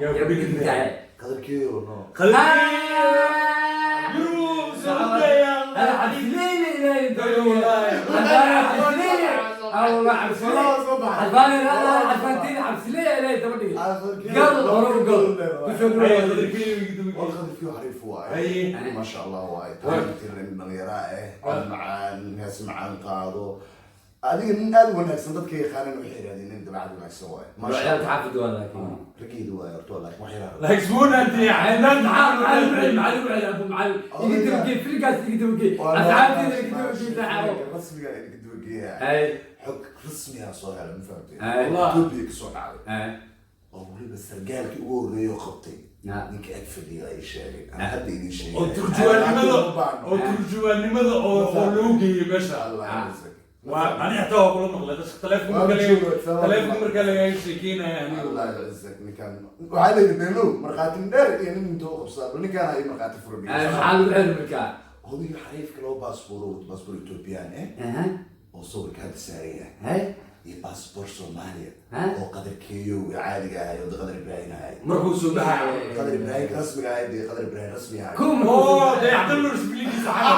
Yaa ku dhigin. Qadarkeeyo no. Yurub soo daya. هذا عبسليلي إلهي انت. والله. الله عبسليلي عرفاني، لا لا، عرفانتيني عبسليلي إلهي تبدي قل هروب قل. War, Qadarkeeyo xariif waaye. Maasha Allah waaye, talented, nin dhalinyaro ah, cod macaan, hees macaan qaado, adiga nin aad u wanaagsan. Dadka yaqaanan waxay yidhahdeen nin dabeecad wanaagsan waaye, maasha عيال Allah. تحافظ لكن Raggeedu waaye horta, laakiin wax yaraa. Like smuunanti. معلم معلم معلم معلم ابو معلم يقدر يجي فيلقاس، يقدر يجي اصحابتي، يقدر يجي سحابه. Rasmiga idinka dabageeya. هاي. Xog rasmiga soo helay, ma fahamtay? هاي. Etoobiya kasoo dhacday هاي. oo weliba sargaalkii ugu horreeyay oo qabtay ninka ag fadhiya ay sheegay, ana hadda idin sheegay. Oo turjuwaannimada oo loo geeyey meesha. Allah yacizak. Waa ani xataa waa kula maqlay dadka taleefonka. Waa marka jooga, salaam. Taleefonka marka lagaga sheekeynaya anigu. Allah yacizak. Ninkan waxaa la yidhi beelow markhaati dheer iyo nin intuu qabsaa, bal ninkaan ay markhaati furan. maxaa lagu xiri markaa? Odayga xariifka laba baasboor oo wato, baasboor Ethiopian eh oo sawirka hadda saaran yahay iyo baasboor Soomaaliya oo Qadarkeeyo caadiga ahay oo Qadar Ibraahim ahay. Markuu soo baxayo. Qadar Ibraahim rasmiga ahay dee, Qadar Ibraahim rasmi ahay. كم. Oo Dayaxdal Nuur isbiligiisa camal,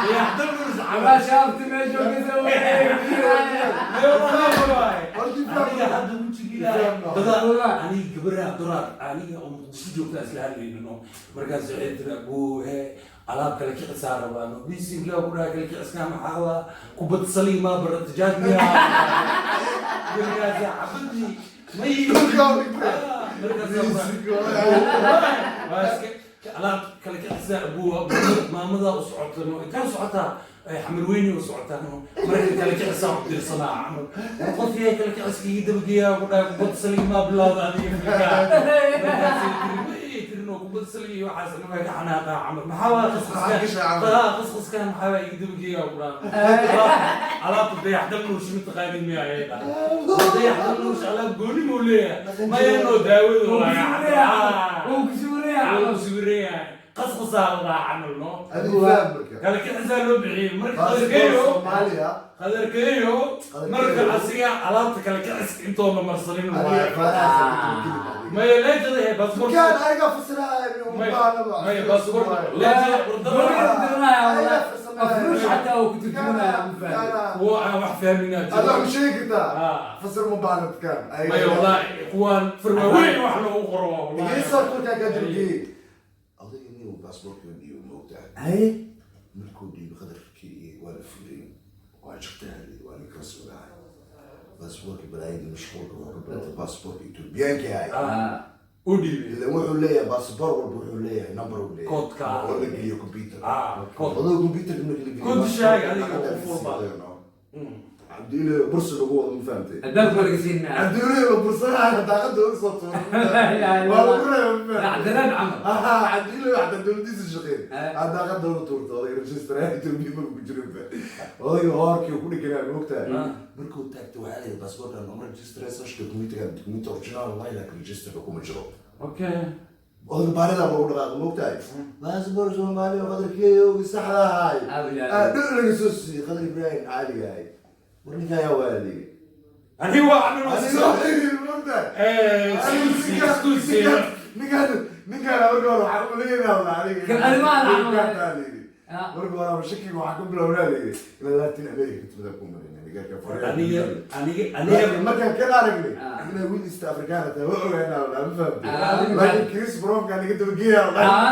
Dayaxdal Nuur camal. ما شافت ما شفت. Aniga hadda wejigiila dada, aniga gabaraha duraar aniga oo Muqdisho joogta isla hadlaynano. Markaas waxay tiri, "Abuu, he alaab kale kicisaa rabaa." No, bisinka ku dhaha, kale kiciskaa maxaa waa? Kubad saliimaa barata jaadmiya? Markaas xabadii may markaas waa iska alaab kale kicisaa. Abuu, maamadaa u socota no, intee u socotaa? Xamar weyni u socotaa no. Marka kale kicisaa u dirsanaa camal, qofkii kale kiciska ii dabageeyaa ku dhahay, kubad saliimaa bilowda adiga markaa. Markaasay tiri, "Wey," tiri, "no, kubad saliig iyo waxaas anama ka xanaaqaa camal. Maxaa waa qasqaskaan? Qasqaskaan maxaa waa iga dabageeyaa?" Ku dhaha, "Alaabta Dayaxdal Nuush ma taqaanin miya?" Ayay dhahay, "Dayaxdal Nuush alaab gooni muu leeyahay?" Mayanoo daawadu waa ku sawiran yahay, qasqasaa la dhahaa camal no. Adiga faham marka. Kale kicisaa loo bixiyey marka. Baasboor Qadarkeeyo. Soomaaliya. Qadarkeeyo. Marka asiga alaabta kale kiciska intoona marsanin Adiga waaye. faaraha ka dabageli. Maya, leejada he baasboor. Kan ayaga fasiraaya. Maya, baasboor leejada. افروش حتى او كنت ترجمها. Kuwa aan wax fahminaa Adiga jiro. ma sheegi kartaa, fasir ma baahna dukaan. Maya, wallahi kuwaan farwaaweyn wax loogu qoro waa wallahi. Dhegeyso, kulkaa ka dabageli. Odayga nin uu baasaboorka dhiibo, ma ogtahay? هاي. Markuu dhiibo Qadarkii waa la fiiriyey, waa jirtaa, waa ninka rasmiga ahay. Baasaboorka balaayadii mashquulka wuxuu ka bilaabay baasaboorka Etoobiyaanka ahay. U dhiibay. Ilan wuxuu leeyahay baasaboor walba wuxuu leeyahay number uu leeyahay Koodka. oo la geliyo computer. Kood. Odayga computerka marka la geliyo Kood sheeg adiga qof walba. Cabdiile bursi lagu wado, ma fahamtay? الباب ما لقينا. Cabdiile la bursanaayo daaqada uga soo tuuray, waa lagu reebay, ma fahamtay? عدنان عمر. Aha, Cabdiile waxda dowladiisa shaqeyn daaqada uga tuurta odayga register Ethiopia ma ku jirin ba. Odayga hoorkii ku dhiganaa, ma ogtahay? Markuu taagtay waxaa la yidhi baasaboorkan nama registraysa document-iga, document original waay, laakiin register-ka kuma jiro. Odayga baaridaa loogu dhaqaaqo, ma ogtahay? Baasaboor Soomaaliya oo Qadarkeeyogi saxda ahay dhow laga soo siiyey Qadar Ibraahim caadiga ahay. War ninka ayaa waa adeegay. Aniga waa camal. Aniga ma ogtahay? Iskuulsi. Ninkaan marka hore waxaa umaleynaa aniga. Kan arrimaha la camal. Marka hore shakiga waxaa ku bilownaa layidhi ilaa Latin America timida ku marin Aniga aniga aniga Laakiin markaan kan aragnay inay wiil East African tahay waa ogaanaa, ma fahamtay? Laakiin Chris Brown-ka naga dabageeyaa. Ah,